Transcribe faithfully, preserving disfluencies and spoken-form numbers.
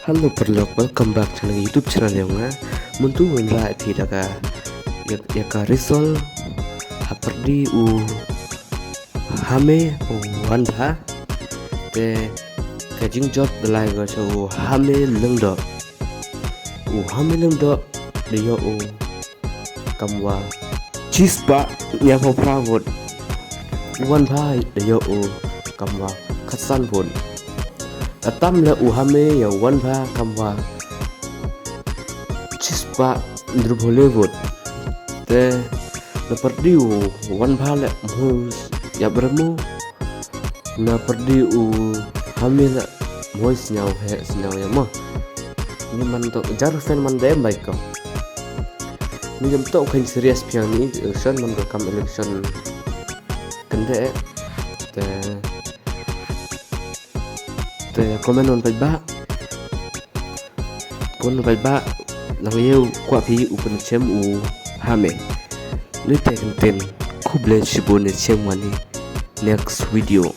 Hello paralok, welcome back to my YouTube channel yong nga. Mynta ngan rai phi da ka ïa ka result ha pyrdi u Hame u wan bha. Te ka jingjop da lai ko cha u Hame Lyngdoh. U Hame Lyngdoh da ïoh u kamwa chispah hynñiewphew phra vote. U wan bha da ïoh u kamwa khatsan vote. Atam le u Hame ïa wan bha kamwa chispah hynñiewphew le vote. Te na pyrdi u wan bha le Mhoi Ïapremo. Na pyrdi u Hame le Mhoi Sniawheh Sniawïa mo. Ni man to jar fan man dem bai ko. Ni jam to khain serious phiang ni election man ko kam election. Kynde te comment on page ba. Comment on page ba. Nang ïew kwah phi u pynchem u Hame. Ni te kynten khublei shibun ne chem wani next video.